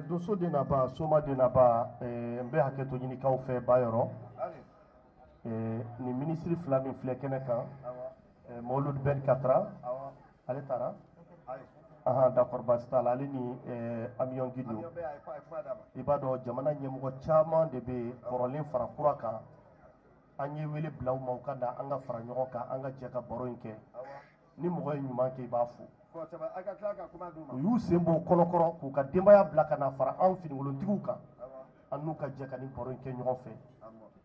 Donso den n'a ba, soma den n'a ba, n bɛ hakɛto ɲinikaw fɛ ba yɔrɔ. Nin minisiri fila min filɛ kɛnɛ kan, Mawuludi Ben Katra, ale taara. Ahan, d'accord, baasi t'a la. Ale ni Amion Guindo. I b'a dɔn jamana ɲɛmɔgɔ caman de bɛ yen kɔrɔlen fara kura kan. An ye wele bila u ma, u ka na an ka fara ɲɔgɔn kan, an ka jɛ ka baro in kɛ. Ni mɔgɔ ye ɲuman kɛ, i b'a fo. U y'u sen bɔ kɔnɔkɔrɔ k'u ka denbaya bila ka na fara anw finikolontigiw kan, an n'u ka jɛ ka nin baro in kɛ ɲɔgɔn fɛ.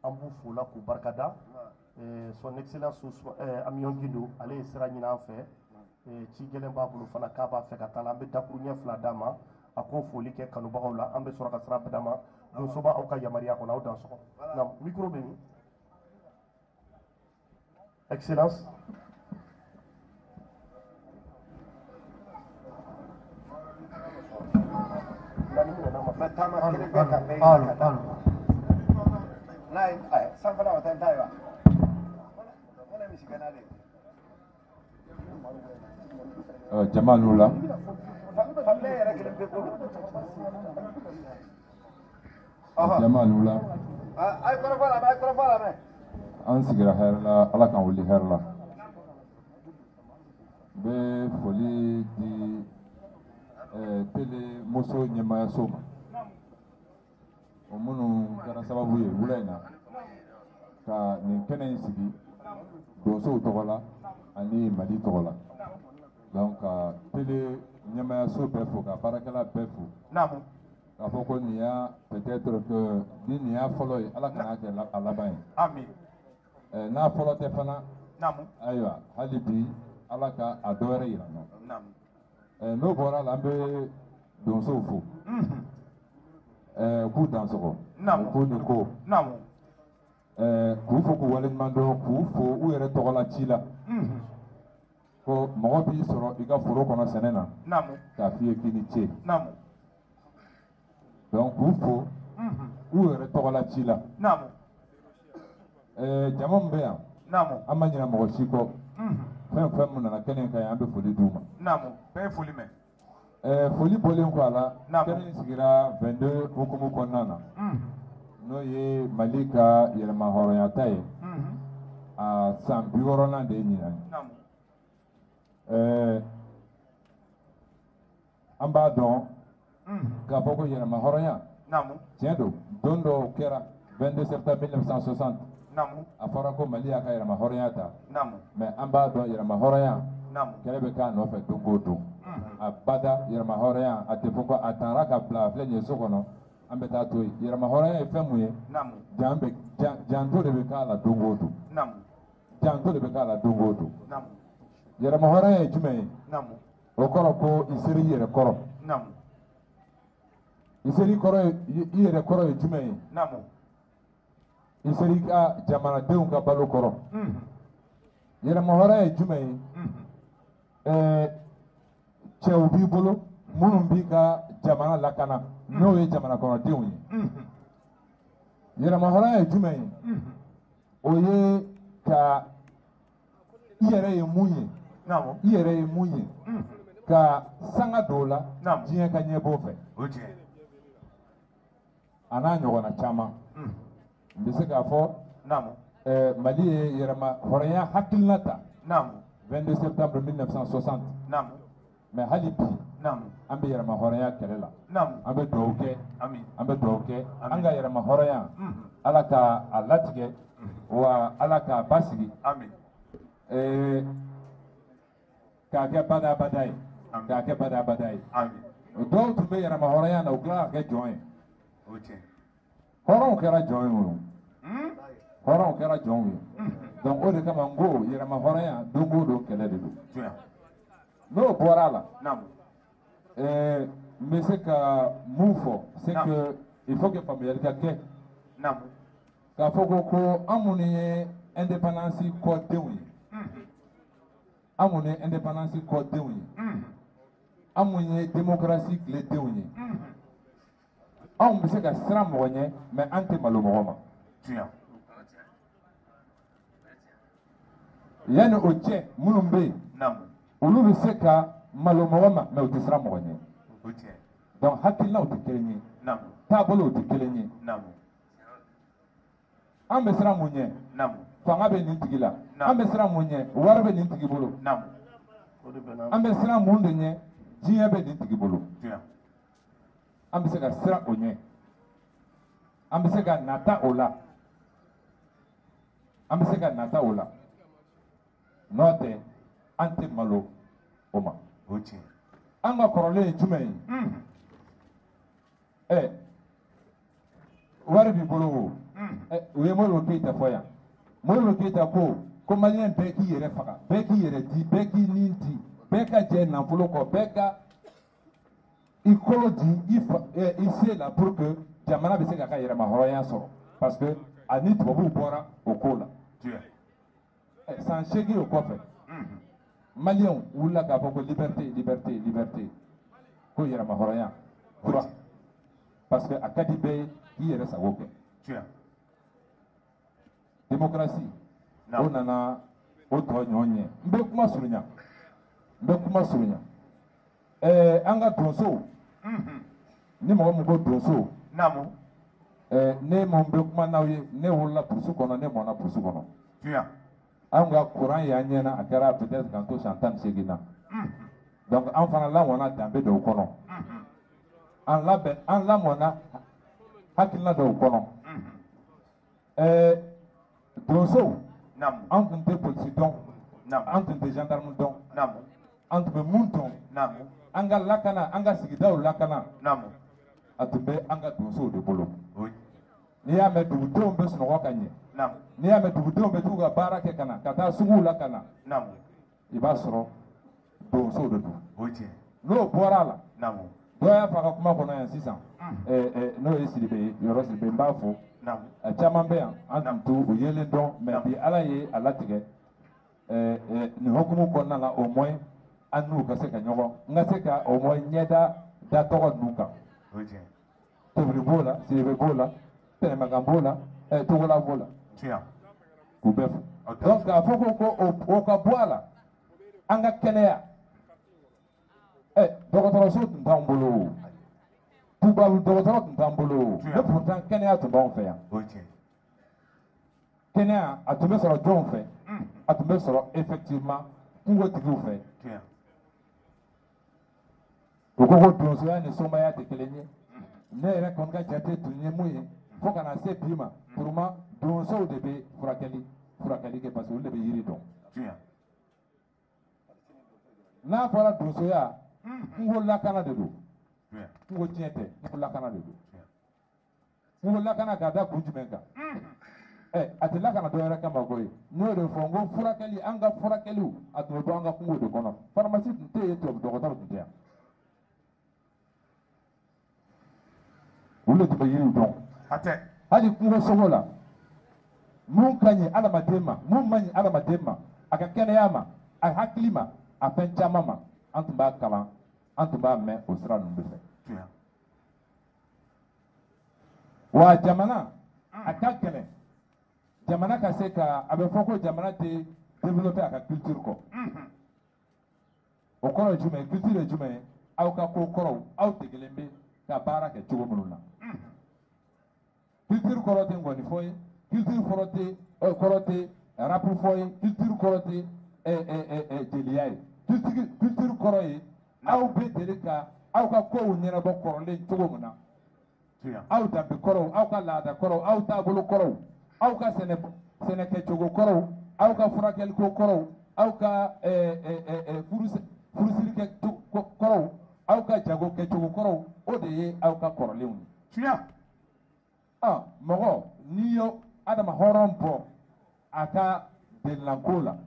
An b'u fo la k'u barikada. Son excellence Amion Guindo, ale ye sira ɲini an fɛ. Ci gɛlɛn b'a bolo fana k'a b'a fɛ ka taa la. An bɛ dakuru ɲɛ fila d'a ma, a k'o foli kɛ kanubagaw la, an bɛ sɔrɔ ka sira d'a ma. Donsoba, aw ka yamaruya kɔnɔ, aw dan sɔgɔ. Na micro bɛ min? Excellence. Alo, alo. Jama n'u la. Jama n'u la. An sigira hɛrɛ la, Ala k'an wuli hɛrɛ la. N bɛ foli di télé muso ɲɛmaayaso ma, o minnu kɛra sababu ye wula in na ka nin kɛnɛ in sigi donsow tɔgɔ la ani Mali tɔgɔ la. Donc ka télé ɲɛmaayaso bɛɛ fo, ka baarakɛla bɛɛ fo. K'a fɔ ko nin y'a peut-être que ni nin y'a fɔlɔ ye, Ala kan'a kɛ a laban ye. Amin. N'a fɔlɔ tɛ fana, ayiwa, hali bi Ala ka a dɔ wɛrɛ yira n na. N'o bɔra la, an bɛ donsow fo. K'u dansɔgɔ. K'u ni ko. K'u fo k'u waleɲuman dɔn, k'u fo u yɛrɛ tɔgɔ la ci la. Ko mɔgɔ b'i sɔrɔ i ka foro kɔnɔ sɛnɛ na, k'a f'i ye k'i ni ce. Donc k'u fo u yɛrɛ tɔgɔ la ci la. Jama min bɛ yan, an ma ɲinɛ mɔgɔ si kɔ. Fɛn fɛn min nana kɛnɛ kan yan, an bɛ foli d'u ma. Bɛɛ ye foli mɛn. Foli bɔlen kɔ a la, kɛnɛ in sigira 22 hukumu kɔnɔna na, n'o ye Mali ka yɛrɛmahɔrɔnya ta ye. A san 60nan de ye ɲinan ye. An b'a dɔn k'a fɔ ko yɛrɛmahɔrɔnya tiɲɛ don, don dɔw kɛra 22 septembre 1960, a fɔra ko Mali y'a ka yɛrɛmahɔrɔnya ta, mais an b'a dɔn yɛrɛmahɔrɔnya kɛlɛ bɛ k'a nɔfɛ don o don. A bada yɛrɛmahɔrɔnya a tɛ fɔ ko a taara ka bila a filɛ nin ye so kɔnɔ, an bɛ taa to yen. Yɛrɛmahɔrɔnya ye fɛn mun ye? Janto de bɛ k'a la don o don. Janto de bɛ k'a la don o don. Yɛrɛmahɔrɔnya ye jumɛn ye? O kɔrɔ ko i seri i yɛrɛ kɔrɔ. I seri kɔrɔ ye, i yɛrɛ kɔrɔ ye jumɛn ye? I seri i ka jamanadenw ka balo kɔrɔ. Yɛrɛmahɔrɔnya ye jumɛn ye? Cɛw b'i bolo minnu b'i ka jamana lakana, n'o ye jamana kɔnɔdenw ye. Yɛrɛmahɔrɔnya ye jumɛn ye? O ye ka i yɛrɛ ye mun ye, i yɛrɛ ye mun ye, ka sanga don o la, diɲɛ ka ɲɛ b'o fɛ. A n'a ɲɔgɔnna caman. N bɛ se k'a fɔ Mali ye yɛrɛma hɔrɔnya hakilina ta 22 septembre 1960, mais hali bi an bɛ yɛrɛma hɔrɔnya kɛlɛ la. An bɛ dugawu kɛ, an bɛ dugawu kɛ an ka yɛrɛma hɔrɔnya, Ala ka a latigɛ wa Ala k'a basigi, k'a kɛ badabada ye, k'a kɛ badabada ye. Dɔw tun bɛ yɛrɛma hɔrɔnya na, u tilala ka kɛ jɔn ye. Hɔrɔnw kɛra jɔn ye o, hɔrɔnw kɛra jɔnw ye. Donc o de kama n ko yɛrɛma hɔrɔnya don o don kɛlɛ de don. N'o bɔra a la, n bɛ se ka mun fɔ, c'est que il faut que faamuyali ka kɛ k'a fɔ ko an minnu ye indépendance kɔdenw ye, an minnu ye indépendance kɔdenw ye, an minnu ye démocratie tiledenw ye, anw bɛ se ka siran mɔgɔ ɲɛ, mais an tɛ malo mɔgɔ ma. Yanni o cɛ, minnu bɛ yen, olu bɛ se ka malo mɔgɔ ma, mais u tɛ siran mɔgɔ ɲɛ. Donc hakilinaw tɛ kelen ye, taabolow tɛ kelen ye. An bɛ siran mun ɲɛ? Fanga bɛ nin tigi la. An bɛ siran mun ɲɛ? Wari bɛ nin tigi bolo. An bɛ siran mun de ɲɛ? Diɲɛ bɛ nin tigi bolo. An bɛ se ka siran o ɲɛ, an bɛ se ka nata o la, an bɛ se ka nata o la. N'o tɛ an tɛ malo o ma. An ka kɔrɔlen ye jumɛn ye? Ɛ wari b'i bolo o. U ye Modibo Keyita fɔ yan. Modibo Keyita ko maliyɛn bɛɛ k'i yɛrɛ faga, bɛɛ k'i yɛrɛ di, bɛɛ k'i nin di, bɛɛ ka jɛ nafolo kɔ, bɛɛ ka i kolo di i se la pour que jamana bɛ se k'a ka yɛrɛmahɔrɔnya sɔrɔ, parce que a ni tubabuw bɔra o ko la. San 8 o kɔfɛ, maliyɛnw wulila k'a fɔ ko liberté, liberté, liberté, ko yɛrɛmahɔrɔnya kura, parce que a ka di bɛɛ ye k'i yɛrɛ sago kɛ. Démocratie o nana o tɔ ɲɔgɔn ɲɛ. N bɛ kuma surunya, n bɛ kuma surunya. An ka donsow, ni mɔgɔ min ko donso, ne mun bɛ kuma n'aw ye, ne wolola burusi kɔnɔ, ne mɔna burusi kɔnɔ. Anw ka courant y'an ɲɛna, a kɛra peut-être k'an to san 18 na. Donc an fana lamɔna danbe dɔw kɔnɔ, an labɛn, an lamɔna hakilina dɔw kɔnɔ. Donsow, an tun tɛ polisi dɔn, an tun tɛ gendarme dɔn, an tun bɛ mun dɔn? An ka lakana, an ka sigidaw lakana, a tun bɛ an ka donsow de bolo. N'i y'a mɛn dugudenw bɛ sunɔgɔ ka ɲɛ, n'i y'a mɛn dugudenw bɛ t'u ka baara kɛ ka na, ka taa suguw la ka na, i b'a sɔrɔ donsow de don. N'o bɔra a la, dɔ y'a fɔ a ka kuma kɔnɔ yan sisan, n'o ye Sidibe ye, Yɔrɔ Sidibe, n b'a fo. A caman bɛ yan, an tun t'u yelen dɔn, mais bi Ala ye a latigɛ nin hokumu kɔnɔna la, au moins an n'u ka se ka ɲɔgɔn, n ka se ka au moins ɲɛda da tɔgɔ ninnu kan. Tobili b'o la, Sidibe b'o la, Tɛnɛmagan b'o la, Togola b'o la, k'u bɛɛ fo. Donc k'a fɔ ko o ka bɔ a la, an ka kɛnɛya, dɔgɔtɔrɔso tun t'anw bolo o, tubabu dɔgɔtɔrɔ tun t'an bolo o, mais pourtant kɛnɛya tun b'anw fɛ yan. Kɛnɛya a tun bɛ sɔrɔ jɔnw fɛ? A tun bɛ sɔrɔ effectivement kungotigiw fɛ. U ko donsoya ni somaya tɛ kelen ye. Ne yɛrɛ kɔni ka jate tun ye mun ye fo ka na se bi ma, pour moi donsow de bɛ furakɛli kɛ, parce que olu de bɛ yiri dɔn. N'a fɔra donsoya, kungo lakana de don, kungo tiɲɛ tɛ, kungo lakana de don. Kungo lakana k'a da kun jumɛn kan? A tɛ lakana dɔ wɛrɛ kama koyi. N y'o de fɔ, n ko furakɛli, an ka furakɛliw a tun bɛ bɔ an ka kungo de kɔnɔ. Faramasi tun tɛ yen, tubabu dɔgɔtɔrɔ tun tɛ yan. Olu de tun bɛ yiriw dɔn. Hali kungo sogo la, mun ka ɲi adamaden ma, mun man ɲi adamaden ma, a ka kɛnɛya ma, a hakili ma, a fɛn caman ma, an tun b'a kalan, an tun b'a mɛn o sira ninnu de fɛ. Wa jamana a ka gɛlɛn, jamana ka se ka, a bɛ fɔ ko jamana tɛ développer a ka culture kɔ. O kɔrɔ ye jumɛn ye? Culture ye jumɛn ye? Aw ka ko kɔrɔw, aw degelen bɛ ka baara kɛ cogo minnu na. Culture kɔrɔ tɛ nkɔni fɔ ye, culture kɔrɔ tɛ rap fɔ ye, culture kɔrɔ tɛ jeliya ye. Culture kɔrɔ ye aw bɛ deli ka aw ka kow ɲɛnabɔ kɔrɔlen cogo min na, aw danbe kɔrɔw, aw ka laada kɔrɔw, aw taabolo kɔrɔw, aw ka sɛnɛkɛcogo kɔrɔw, aw ka furakɛliko kɔrɔw, aw ka furusiri kɛ kɔrɔw, aw ka jago kɛcogo kɔrɔw, o de ye aw ka kɔrɔlenw ye. Mɔgɔ n'i ye adama hɔrɔn bɔ a ka delilanko la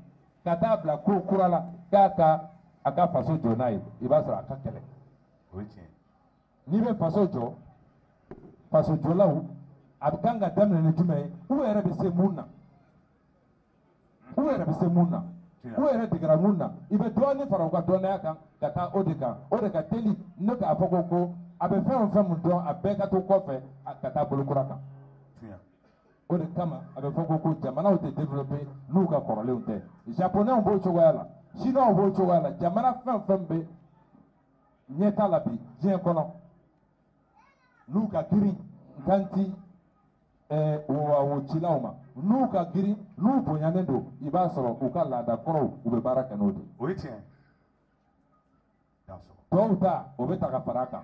ka taa bila ko kura la k'a ka a ka faso jɔ n'a ye, i b'a sɔrɔ a ka kɛlɛ. N'i bɛ faso jɔ, faso jɔlaw a bɛ kan ka daminɛ ni jumɛn ye? U yɛrɛ bɛ se mun na? U yɛrɛ bɛ se mun na? U yɛrɛ degera mun na? I bɛ dɔɔnin fara u ka dɔnniya kan ka taa o de kan. O de ka teli ne k'a fɔ ko a bɛ fɛn o fɛn mun dɔn, a bɛɛ ka to kɔfɛ ka taa bolo kura kan. O de kama a bɛ fɔ ko jamanaw tɛ développer n'u ka kɔrɔlenw tɛ. Japonais b'o cogoya la, chinois b'o cogoya la, jamana fɛn o fɛn bɛ ɲɛta la bi diɲɛ kɔnɔ, N'u ka girin n kan ti o cilaw ma, n'u ka girin, n'u bonyanen don, i b'a sɔrɔ u ka laada kɔrɔw u bɛ baara kɛ n'o de ye. O ye tiɲɛ. Tɔw ta o bɛ ta ka fara a kan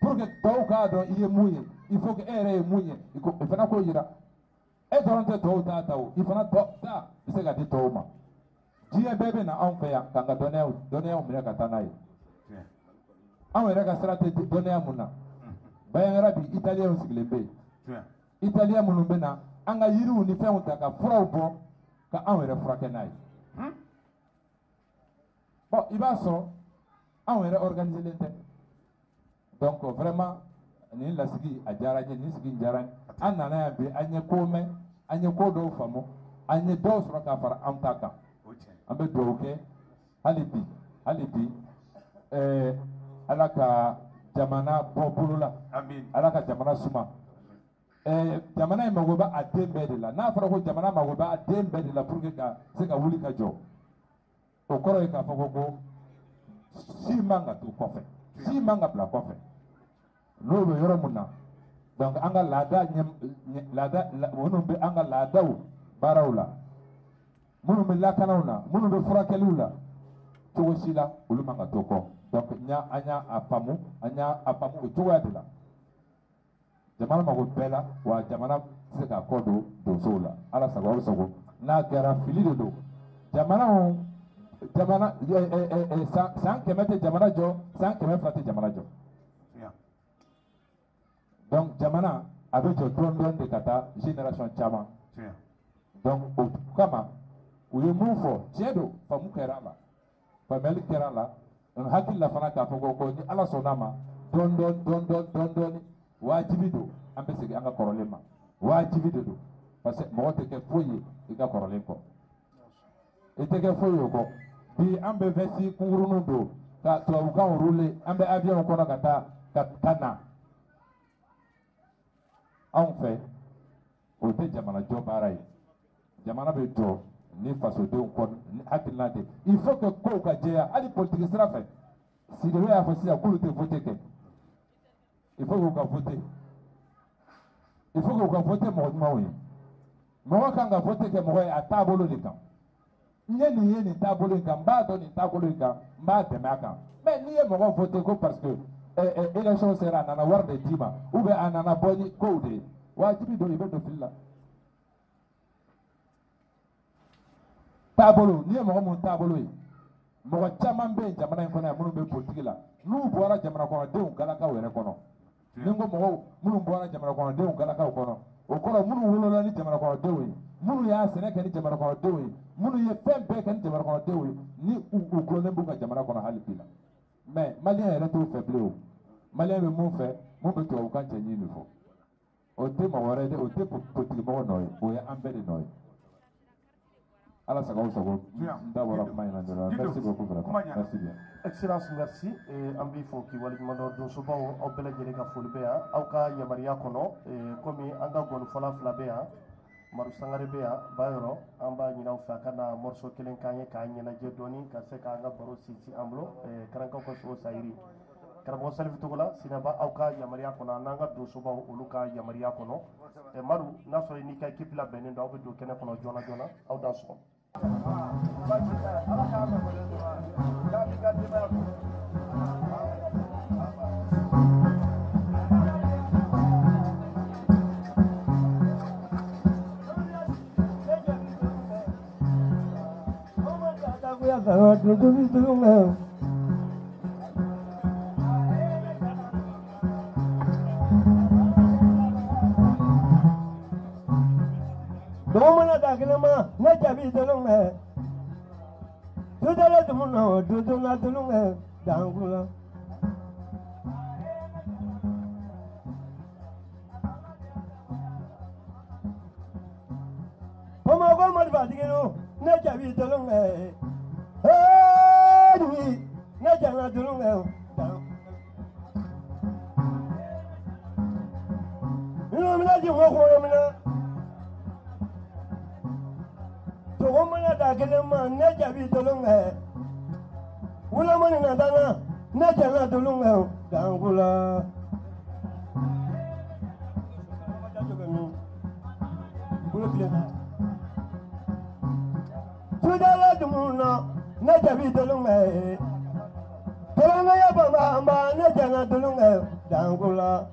pour que tɔw k'a dɔn i ye mun ye, il faut que e yɛrɛ ye mun ye, o fana k'o yira. E dɔrɔn tɛ tɔw ta ta o, i fana tɔ ta bɛ se ka di tɔw ma. Diɲɛ bɛɛ bɛ na anw fɛ yan k'an ka dɔnniyaw minɛ ka taa n'a ye. Anw yɛrɛ ka sira tɛ dɔnniya mun na. Bayangara bi italiyɛnw sigilen bɛ yen. Italiyɛn minnu bɛ na an ka yiriw ni fɛnw ta ka furaw bɔ ka anw yɛrɛ furakɛ n'a ye. Bon, i b'a sɔrɔ anw yɛrɛ organiselen tɛ. Donc vraiment nin lasigi a diyara n ye, nin sigi diyara n ye. An nana yan bi, an ye ko mɛn, an ye ko dɔw faamu, an ye dɔw sɔrɔ ka fara an ta kan. An bɛ dugawu kɛ hali bi Ala ka jamana bɔ bolo la, Ala ka jamana suma. Jamana in mago bɛ a den bɛɛ de la. N'a fɔra ko jamana mago bɛ a den bɛɛ de la pour que ka se ka wuli ka jɔ, o kɔrɔ ye k'a fɔ ko si man ka to kɔfɛ, si man ka bila kɔfɛ. N'o bɛ yɔrɔ mun na, donc an ka laada minnu bɛ an ka laadaw baaraw la, minnu bɛ lakanaw na, minnu bɛ furakɛliw la, cogo si la olu man ka to kɔ. Donc an y'a faamu, an y'a faamu o cogoya de la. Jamana mago bɛɛ la, wa jamana tɛ se k'a kɔ don donsow la. Ala sago aw sago, n'a kɛra fili de don. Jamana san 100 tɛ jamana jɔ, san 200 tɛ jamana jɔ. Donc jamana a bɛ jɔ dɔɔni dɔɔni de ka taa génération caman. Donc o kama u ye mun fɔ, tiɲɛ don, faamu kɛra a la, faamuyali kɛra a la. N hakili la fana k'a fɔ ko ni Ala sɔnna a ma, dɔɔni dɔɔni dɔɔni dɔɔni dɔɔni, wajibi don an bɛ segin an ka kɔrɔlen ma. Wajibi de don, parce que mɔgɔ tɛ kɛ foyi ye i ka kɔrɔlen kɔ, i tɛ kɛ foyi ye o kɔ. Bi an bɛ veste kunkuruninw don ka tubabukanw rouler, an bɛ avion kɔnɔ ka taa ka na. Anw fɛ o tɛ jamana jɔ baara ye. Jamana bɛ jɔ ni fasodenw kɔ ni hakilina de. Il faut que kow ka jɛya hali politique sira fɛ. Sidibe y'a fɔ sisan k'olu tɛ vote kɛ. Il faut k'u ka vote. Il faut k'u ka vote mɔgɔ ɲumanw ye. Mɔgɔ kan ka vote kɛ mɔgɔ ye a taabolo de kan. N ye nin ye nin taabolo in kan, n b'a dɔn nin taabolo in kan, n b'a dɛmɛ a kan. Mais n'i ye mɔgɔ vote ko parce que élection sera, a nana wari de d'i ma, ou bien a nana bɔ ni kow de ye, wajibi don i bɛ don fili la. Taabolo, n'i ye mɔgɔ mun taabolo ye, mɔgɔ caman bɛ yen jamana in kɔnɔ yan minnu bɛ politique la, n'u bɔra jamana kɔnɔdenw galakaw yɛrɛ kɔnɔ. Ni n ko mɔgɔw minnu bɔra jamana kɔnɔdenw galakaw kɔnɔ, o kɔrɔ minnu wolola ni jamana kɔnɔdenw ye, minnu y'a sɛnɛ kɛ ni jamana kɔnɔdenw ye, minnu ye fɛn bɛɛ kɛ ni jamana kɔnɔdenw ye, ni u gulonnen b'u ka jamana kɔnɔ hali bi la. Mais maliyɛn yɛrɛ t'o fɛ bilen o. Maliyɛn bɛ mun fɛ, mun bɛ tubabukan cɛɲi de fɔ. O tɛ mɔgɔ wɛrɛ ye dɛ, o tɛ politique mɔgɔ nɔ ye, o ye an bɛɛ de nɔ ye. Ala sago aw sago, n da bɔra kuma in na dɔrɔn. Merci beaucoup vraiment. Merci bien. Excellence, merci. An b'i fo k'i waleɲuman dɔn. Donsobaw, aw bɛɛ lajɛlen ka foli bɛ yan. Aw ka yamaruya kɔnɔ, komi an ka gɔnifɔla fila bɛ yan, Maru Sangare bɛ yan, Bayɔrɔ, an b'a ɲini aw fɛ a ka na morceau kelen k'an ye k'an ɲɛnajɛ dɔɔni ka se k'an ka baro sinsin an bolo. Karankaw ka so sayiri. Karamɔgɔ Salifu Togola, Sinaba, aw ka yamaruya kɔnɔ, an n'an ka donsobaw olu ka yamaruya kɔnɔ. Maru, n'a sɔrɔ i n'i ka équipe labɛnnen don, aw bɛ don kɛnɛ kɔnɔ joona joona, aw dan sɔgɔma. bolo tile na. Sudala dumuna ne jabi tolunga ye. Tolunga ya bamba ne jana tolunga dangula.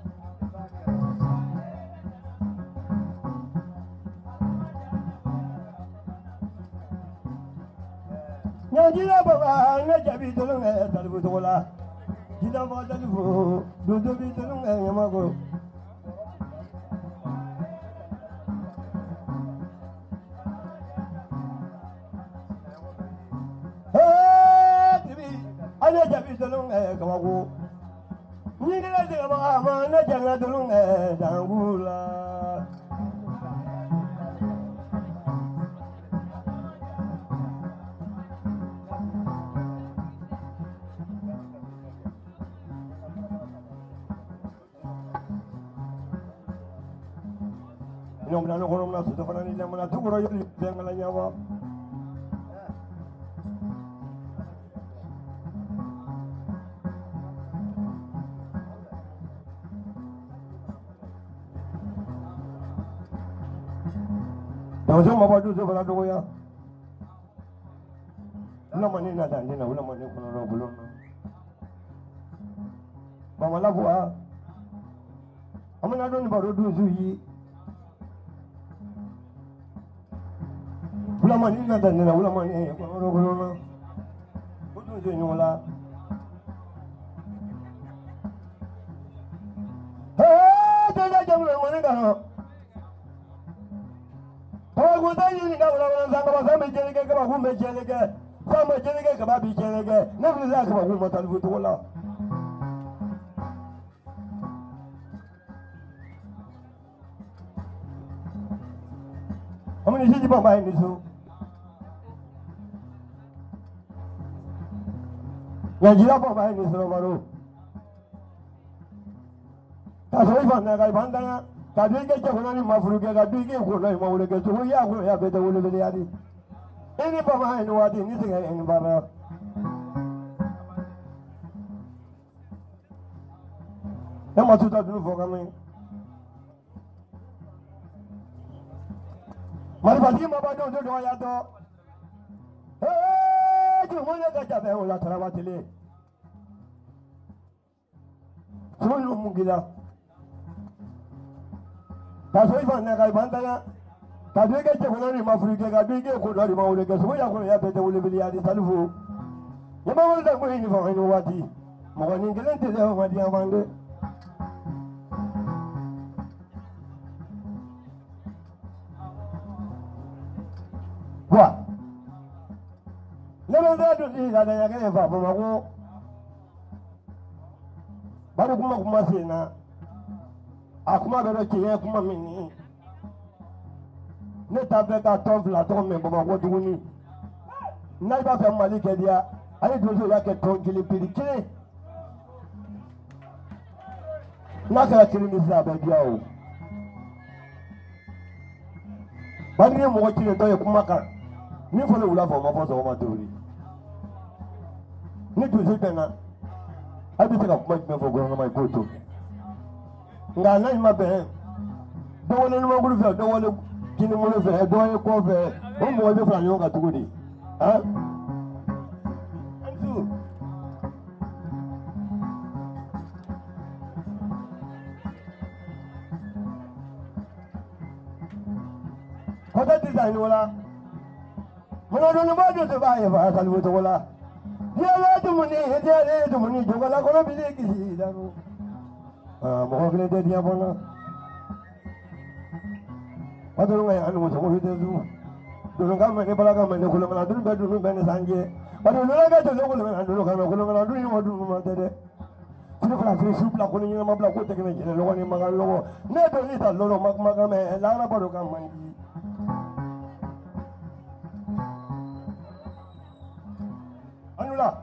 Nyajira baba ne jabi tolunga talibu tola. Jida ba talibu dodo bi tolunga nyamago. Hey, ne jabi tolunga kawago. Nyingira jaba ma ne jana tolunga dangula. Nyomna no koromna suto fana ni lamana tukuro yoli bengala nyawa. Tawzo mabadu zo fana dogoya. Wula mani na dande na wula mani kono ro bulon. Bamala buwa. Amana don baro duzu yi. Wula mani na dande na wula mani kono ro bulon. Duzu ni wala. Hey, jaja jamna mani ka. Kawaguta yini ka wala wala sanga ba sambe jeleke ka ba kumbe jeleke. Sambe jeleke ka ba bi jeleke. Ne fili ka ba kumbe talibu tola. Amini siji ba mai nisu. Ya jira ba mai nisu ro maro. Ta soi ba na ga bandana. Ka dui ke chakona ni mafuru ke ka dui ke kono ni mawule ke chuku ya kono ya bete wule bete yadi. Ini bama ini wadi ini singa ini bara. Ya matuta dulu fokame. Mari basi mabado do do ya do. Eh, jumu ya ka jabe wala tarabatile. Sunu mungila. Ka soi ba na ka bandana ka dui ke chakona ni mafuru ke ka dui ke kono ni mawule ke sumu ya kono ya bete wule bete yadi salifu. Ya mawule da ko ni fa ni wadi. Mo ni kelen te de ma di amande. Wa. Ne be da do di da ya ke fa ma ko. Bari kuma kuma sena. A kuma bɛ dɔ tiɲɛ kuma min ni ne t'a fɛ ka tɔn fila tɔgɔ mɛn Bamakɔ tuguni n'a b'a fɛ Mali kɛ diya ale donso y'a kɛ tɔn kelen piri kelen n'a kɛra kelen ni sisan a bɛ diya o bari ni mɔgɔ kelen tɔ ye kuma kan min fɔlen wula fɛ o ma fɔ sɔgɔma tuguni ni donso bɛnna a bɛ se ka kuma jumɛn fɔ gouvernement ye k'o to. Nka n'a ma bɛn dɔ wale numankuru fɛ dɔ wale kinibolo fɛ dɔ ye kɔ fɛ o mɔgɔ bɛ fara ɲɔgɔn kan cogo di han. Kɔtɛ ti san ɲɔgɔn la mɔnɔdɔnniba dɔ de b'a ye fa salibu cogo la diɲɛ dumuni diɲɛ dumuni jogo la kɔnɔ bi ne kisi la. Mɔgɔ kelen tɛ diɲɛ kɔnɔ patron ka yan muso ko tɛ su dunu ka mɛ ne bala ka mɛ ne kolomana dunu bɛ dunu bɛ ne sanjɛ bari dunu ka jɔ ne kolomana dunu ka mɛ kolomana dunu ɲɔgɔn dunu ma tɛ dɛ tiri fila tiri su bila ko ni ɲɛnama bila ko tɛ kɛmɛ jɛnɛ lɔgɔ ni makan lɔgɔ ne don ni ta lɔrɔ ma kumakan mɛ lahara baro ka man di. Anula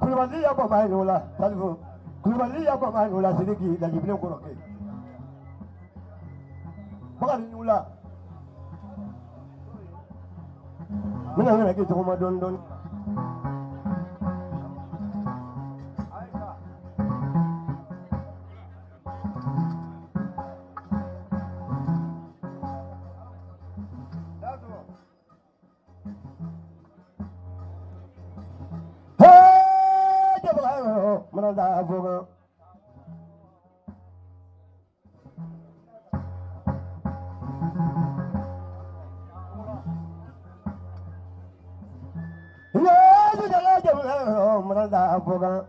Kulubali ya bɔ maa ye o la Salifu. Kulubali ya bɔ maa ye o la Sidiki Lajibilen kɔrɔkɛ. Bakari Nula. N bɛna n yɛrɛ kɛ tɔgɔma dɔɔni dɔɔni. faga mana da foga mana da foga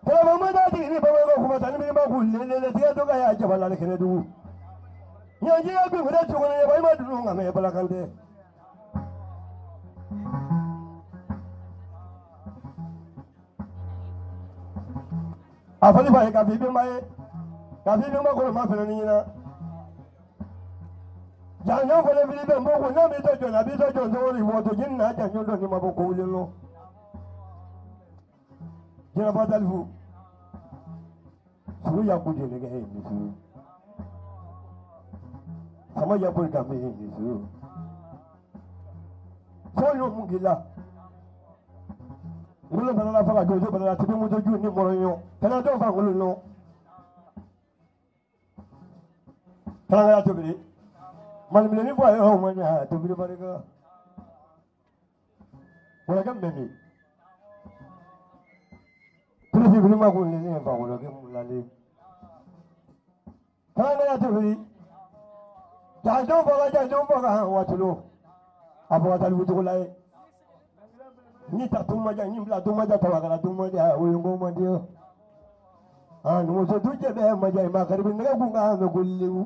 kala ma da ti ni baba ko kuma tani mi ma ku le le ti do ga ya jabala le kene du nyanji ya bi wura tugo ne ba ma dunu ngame bala kante afali fa ka bibi mai ka bibi ma ko ma fere ni na janyo ko le bibi mo ko na mi to jo na bi to jo so ri wo to jin na janyo do ni ma bo ko wule lo jina ba dalfu su ya ku je le ke ni su sama ya ku ka mi ni su ko yo mu gila ngolo bana la faga jojo bana la tibi muto ju ni moro kana do fa ngolo no kana ya tobiri man mi ni bo yo ma nya tobiri barika wala kam be mi tulisi bili ma ko ni ni fa wala ke mu la le kana ya tobiri ja do faga wa tulo abo ta lu to la ni ta tuma ja ni bla tuma ja tawakala tuma ja oyongo ma dio ah no so tuje be ma ja ma karibu ne ku nga me kulliu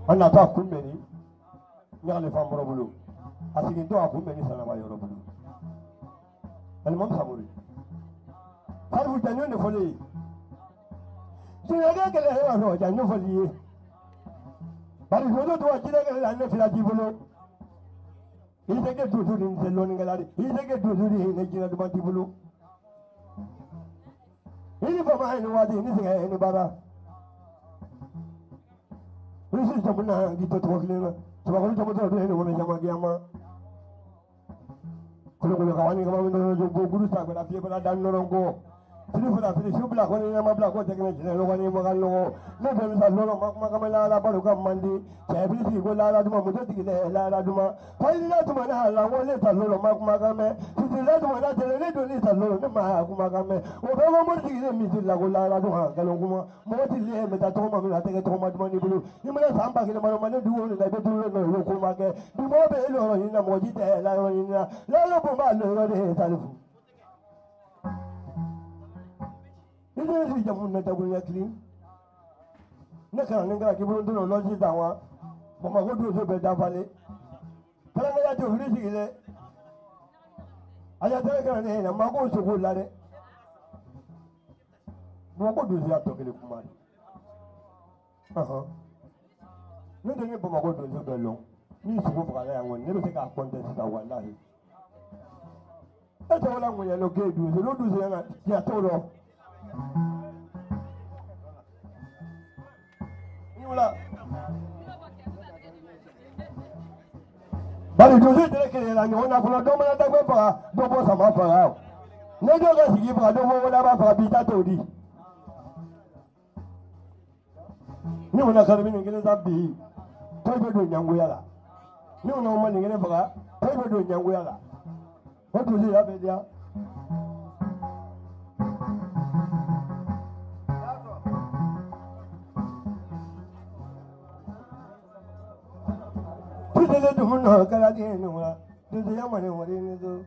Ana ta kunbe ni ñaale fa mboro bulu asigi do akunbe ni sanaba yoro bulu al mom saburi sarfu janyo ne foli jina ga gele wa no janyo foli bari jodo do jina ga la ne fila di bulu ise ke dudu ni sello ni ngalari ise ke dudu ni ne jina duma di bulu ini fa ma ni wadi ni singa ni bara Risi jamuna gitu tuh kini, coba kalau coba tuh ini mana jama kiama. Kalau kalau kawan ini kawan ini jogo guru tak pada pia pada dan norongko. Sini pada sini sublah kau ini nama belah kau jangan jangan lo kau ini makan lo. Ne boleh sah lo mak mak kami lah baru kam mandi. Saya beli sih kau lah cuma muda tiga lah cuma. Failah cuma nah lah kau le sah lo mak mak kami. Sini lah cuma nah jalan le doni sah lo ne mak aku mak kami. Oh kalau mau tiga misil lah kau lah cuma kalau kau mau tiga minta tolong mami lah tiga tolong mami ni bulu. Ini mana sampai kita mana mana dua ni tapi dua ni lo kau mak. Di mana be lo ni na mau tiga lah ni na. Lalu pun lo ni sah lo. Ini si jamu na tagu ya clean. Ne kana ne kana kiburu ndono loji dawa. Mama ko do so be da fale. Kala ya to huri sigile. Aya ta kana ne na ma ko so ko la de. Mo ko do ya to kele kuma. Aha. Ne de ne bama ko do so be long. Ni so ko fala ya ngon ne be se ka contest sa wallahi. E to wala ngon ya lo ke do so lo do so na ya to lo. Bari dozo tere kele la ɲɔgɔn na fɔlɔ dɔ mana dagbe faga dɔ bɔ sama faga ne dɔ ka sigi faga dɔ bɔ wala faga bi ta t'o di ni mana kari nin kelen sa bi tɔw bɛ don ɲangoya la ni mana ma nin kelen faga tɔw bɛ don ɲangoya la o dozo y'a bɛ diya. Tele duno kala di nuwa dudu ya mane wari ni do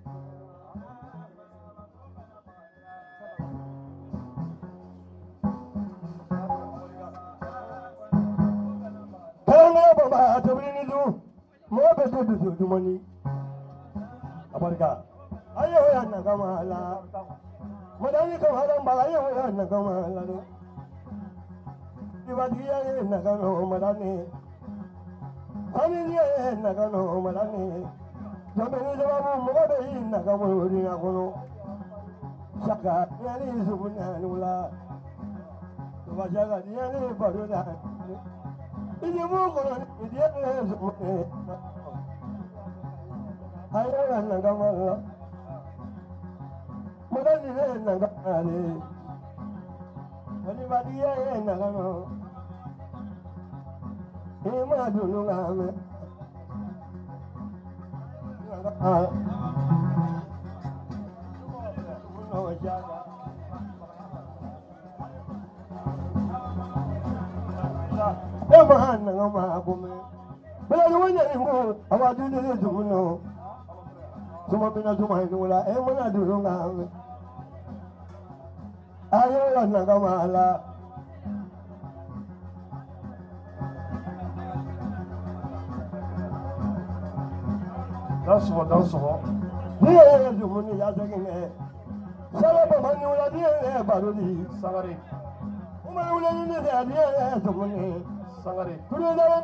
ba tobili ni du mɔgɔ bɛ to dusu dumuni a barika aye o ya na kama la madani ko haram ba aye o ya na kama la do ibadiya ye na kama madani familia ye na kama madani jamani jawabu mɔgɔ bɛ yi na kama o na kono saka yani subuna nula ba saka yani baro da ijibu kono idiye subuna aye ya na kama la madani ye na kama le wali badiya ye na kama e ma dunu la me Dans Sangare. Sangare.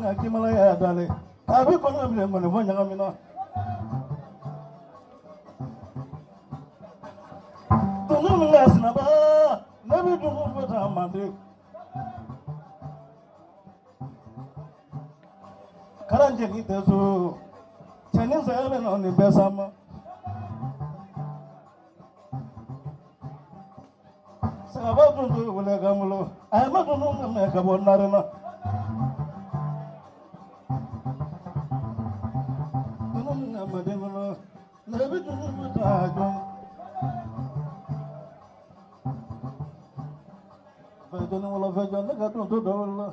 ka kimala ya dale a bɛ kɔnɔ minɛ mɔnɛfɔ ɲagamina dunun min ka sinaba ne bɛ dunun bɛ taa manden karan jɛni tɛ so cɛnin saya bɛ na nin bɛɛ sama sagaba tun tɛ wele ka bolo a ye ma dunun minɛ ka bɔ nare na dunun min ka manden kɔnɔ ne bɛ dunun bɛ taa jɔn fɛn jɔn wala fɛn jɔn ne ka dun to dɔ la.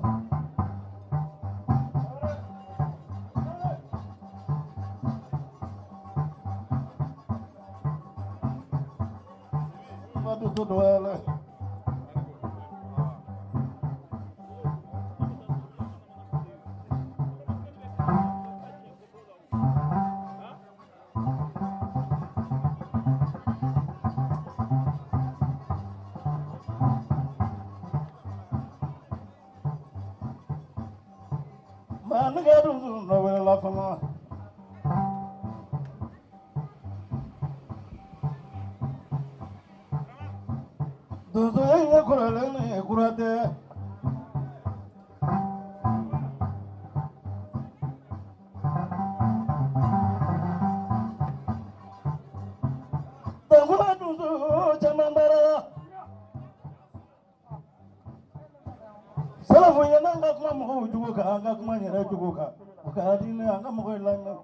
An ka kuma yɛrɛ cogo kan o ka di ne an ka mɔgɔw lamɛn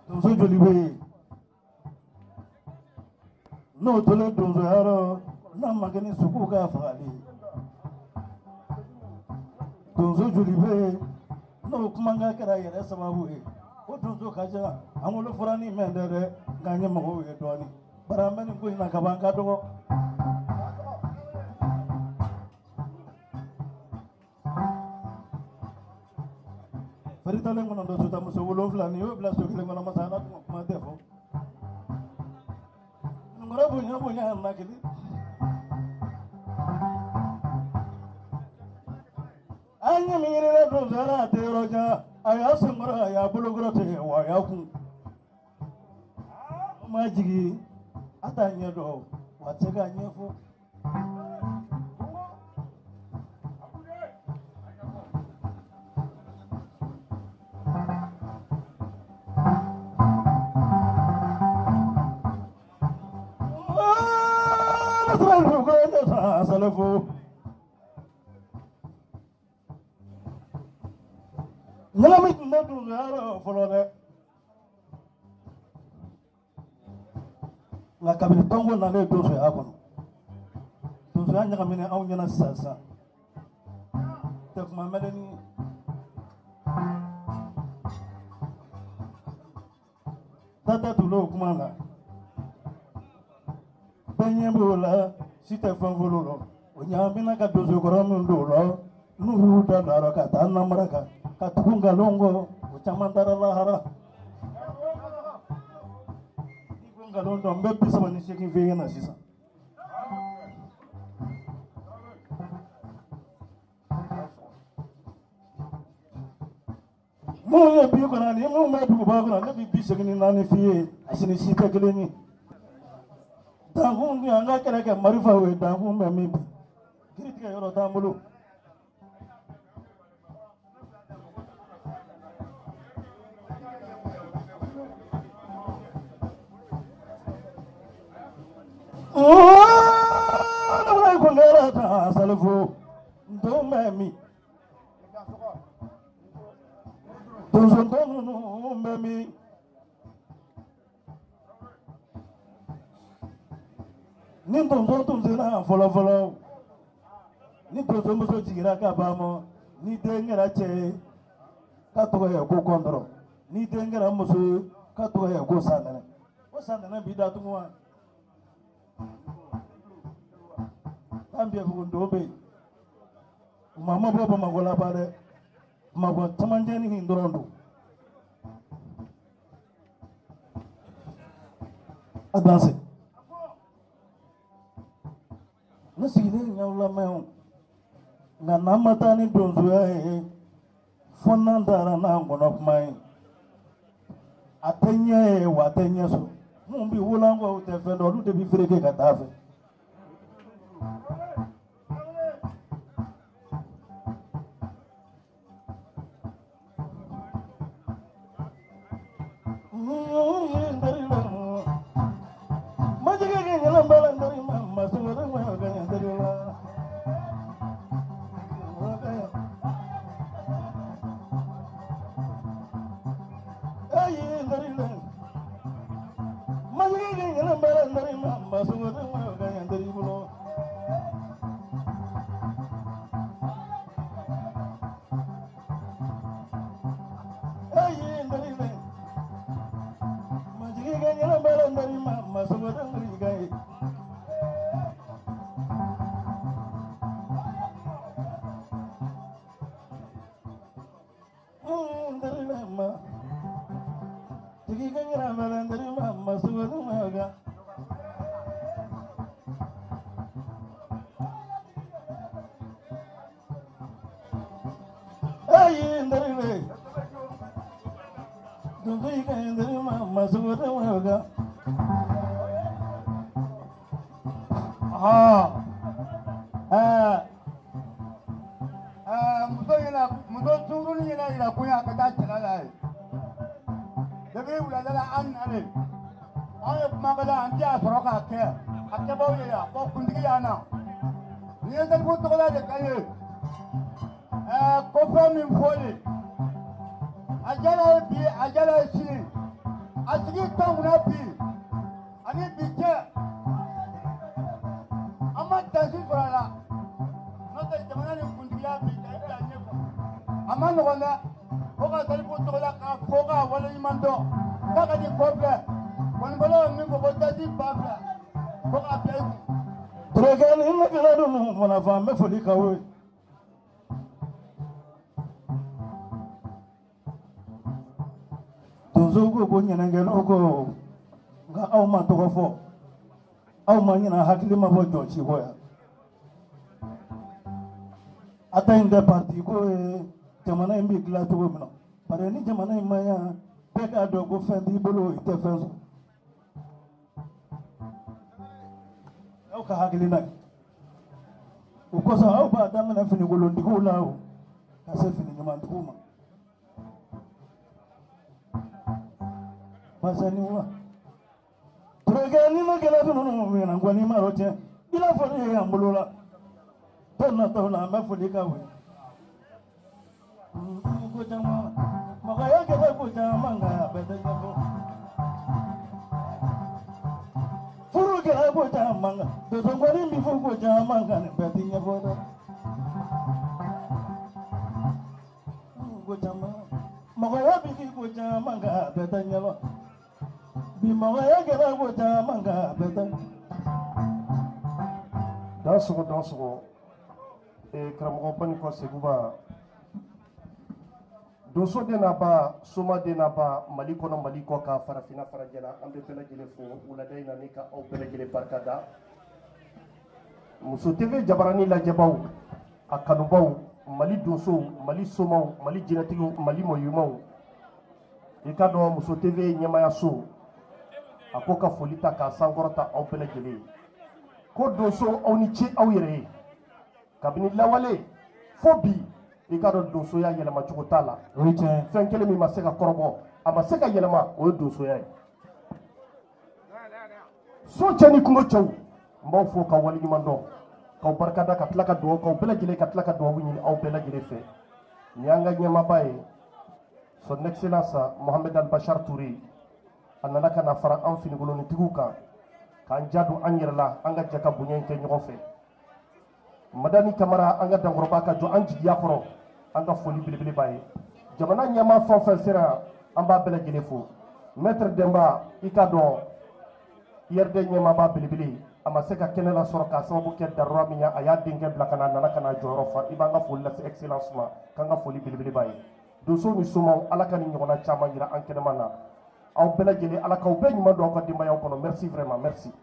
donso joli bɛ yen n'o tolen donsoya rɔ n'a ma kɛ ni sogow ka fagali donso joli bɛ yen n'o kumakan kɛra yɛrɛ sababu ye o donso ka ca an wolo fɔra ni mɛn tɛ dɛ nka an ye mɔgɔw ye dɔɔnin bari an bɛ nin ko in na kaban ka dɔgɔ. Faritalen kɔnɔ dɔ sota muso 7 ni y'o bila so kelen kɔnɔ masa ala kuma tɛ fɔ nkɔrɔ bonya bonya na kelen an ɲɛ min yirila donsoyara a tɛ yɔrɔ jan a y'a senkɔrɔ a y'a bolokɔrɔ ten wa a y'a kun o ma jigin a t'a ɲɛ dɔn wa a tɛ se k'a ɲɛfɔ. Ɲagami tun bɛ donsoya rɔ fɔlɔ dɛ nka kabini tɔnko nalen donsoya kɔnɔ donsoya ɲagaminen anw ɲɛna sisan sisan tɛ kuma mɛlɛni tata tulo kuma la bɛɛ ɲɛ b'o la si tɛ fɛn fɔlɔ rɔ o ɲagamina ka donsokɔrɔ min don o la n'u y'u da don a rɔ ka taa namara kan ka tugu nkalon kɔ o caman taara lahara n'i ko nkalon dɔn n bɛ 38 f'i ɲɛna sisan. Minnu ye bi kɔnɔ ni minnu bɛ duguba kɔnɔ ne bɛ 84 f'i ye a sini si tɛ kelen ye. Dankun dun an ka kɛlɛ kɛ marifaw ye dankun bɛ min bi kiiri tigɛ yɔrɔ t'an bolo. Don bɛ min donso ninnu bɛ min ni donso tun sera fɔlɔ fɔlɔ ni donsomuso jiginra ka ban mɔ ni den kɛra cɛ ye k'a tɔgɔ ye ko kɔntɔrɔ ni den kɛra muso ye k'a tɔgɔ ye ko sanɛnɛ o sanɛnɛ b'i datugu wa an bɛ bugun dɔw bɛ yen u ma bɔ Bamakɔ la ba dɛ Bamakɔ camancɛ ni nin dɔrɔn don a danse. Ne sigilen y'aw lamɛn o nka n'an ma taa ni donsoya ye fo n'an taara n'an kɔnɔ kuma ye a tɛ ɲɛ ye wa a tɛ ɲɛ sɔrɔ mun bi wolo an kɔ o tɛ fɛn dɔn olu de bi fereke ka taa fɛ. Donsow ko ko ɲɛnɛkɛlaw ko nka aw ma tɔgɔ fɔ aw ma ɲina hakili ma bɔ jɔn si kɔ yan a ta in tɛ parti ko ye jamana in bɛ dilan cogo min na bari ni jamana in ma ɲa bɛɛ k'a dɔn ko fɛn t'i bolo i tɛ fɛn sɔrɔ aw ka hakilina ye o kosɔn aw b'a daminɛ finikolontigiw la o ka se fini ɲumantigiw ma. Basani wa Turekɛ ni ma gɛlɛ ninnu ɲɛna nkɔni ma yɔrɔ tiɲɛ i n'a fɔ ne ye yan bolo la don nataw la an bɛ foli k'aw ye ko caman mɔgɔya kɛlɛ ko caman nka a bɛɛ tɛ ɲɛfɔ furu kɛlɛ ko caman nka donsokɔni bɛ fɔ ko caman nka nin bɛɛ tɛ ɲɛfɔ dɛ ko caman mɔgɔya bɛ k'i ko caman nka a bɛɛ tɛ ɲɛfɔ. Bi mɔgɔya kɛra ko caman nka a bɛɛ tɛ. Dansɔgɔ dansɔgɔ karamɔgɔ Banikɔ Seguba donso den n'a ba soma den n'a ba Mali kɔnɔ Mali kɔ kan farafinna farajɛla an bɛ bɛɛ lajɛlen fo wulada in na ni ka aw bɛɛ lajɛlen barika da Muso TV jabarani lajɛbaw a kanubaw Mali donsow Mali somaw Mali jinɛtigiw Mali mɔɲumanw i ka dɔn Muso TV ɲɛmayaso a ko ka foli ta k'a sankɔrɔta aw bɛɛ lajɛlen ye ko donso aw ni ce aw yɛrɛ ye kabini lawale fo bi i ka dɔn donsoya yɛlɛmacogo t'a la fɛn kelen min ma se ka kɔrɔbɔ a ma se ka yɛlɛma o ye donsoya ye so cɛ ni kungo cɛw n b'aw fo ka waleɲuman dɔn k'aw barikada ka tila ka dugawu k'aw bɛɛ lajɛlen ka tila ka dugawu ɲini aw bɛɛ lajɛlen fɛ nin y'an ka ɲɛmaaba ye son excellence Mohamed Al-Bachar Touré a nana ka na fara an finikolonitigiw kan k'an ja don an yɛrɛ la an ka jɛ ka bonya in kɛ ɲɔgɔn fɛ Madani Kamara an ka dankɔrɔba ka jɔ an jigiya kɔrɔ an ka foli belebele b'a ye jamana ɲɛmaa fɛn o fɛn sera an b'a bɛɛ lajɛlen fo maître Denba i ka dɔn IRD ɲɛmaaba belebele a ma se ka kɛnɛ lasɔrɔ k'a sababu kɛ darura min ye a y'a denkɛ bila ka na a nana ka na jɔyɔrɔ fa i b'an ka foli lase excellence ma k'an ka foli belebele b'a ye donsow ni somaw ala ka nin ɲɔgɔnna caman yira an kɛnɛma na aw bɛɛ lajɛlen ala k'aw bɛɛ ɲuman don aw ka denbayaw kɔnɔ merci vraiment merci.